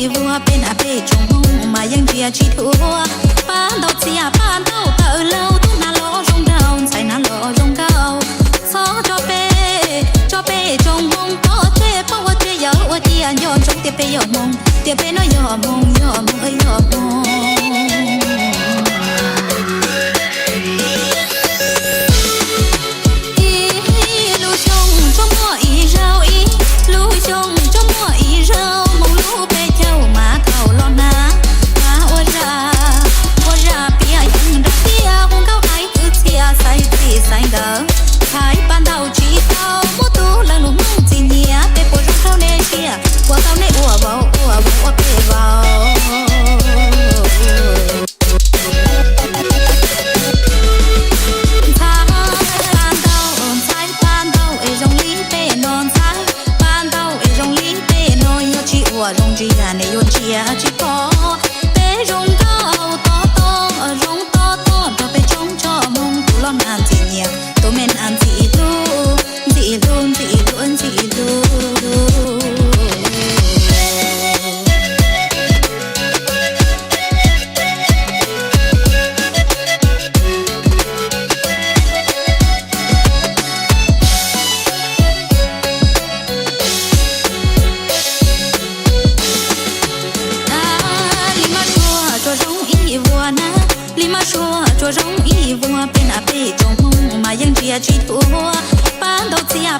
ib vuag peb nam peb tsoom Hmoob mas yeej ntsia tsis dua. Pab ntau txias pab ntau tawm laug, tub hnav los zoo nraug, ntxhais hnav los zoo nkauj. Txhob tso peb, tso peb tsoom Hmoob pov tseg, poob ua tsiaj yawg ua cia, nco ntsoov tias peb yog Hmoob, tias peb no yog Hmoob, yog Hmoob, yog Hmoob. Ib lub xyoo tsuas muaj ib zaug, ib lub xyoo tsuas muaj ib zaug, Hmoob lub peb caug mas kaum los hnav. Hnav ua zaj, ua zaj piav yeeb nram tiaj, hu nkauj hais kwv txhiaj xaiv txij xaiv nkawm. Txhais pab ntau tsis tau, muab tug leej lus Hmoob txim nyiam, peb puas zoo rau nej ntsia, puas tau nej ua vauv, ua vauv ua peb vauv. Ntxhais pab ntau, ntxhais pab ntau es zoo li peb no, ntxhais pab ntau es zoo li peb no, yog tsis ua zoo ntsia nej yuav ntsia tsis pom. Peb zoo nkauj tob tob, zoo tob tob nrog peb tsoom tsoom Hmoob, tus loj hnav ntxim nyiam, tus me hnav ntxim hlub, ntxim hlub, ntxim hlub, ntxim hlub. Li mab suav tsuas zoo ib vuag na, li mab suav tsuas zoo ib vuag, peb nam peb tsoom Hmoob mas yeej ntsia tsis dua. Pab ntau txias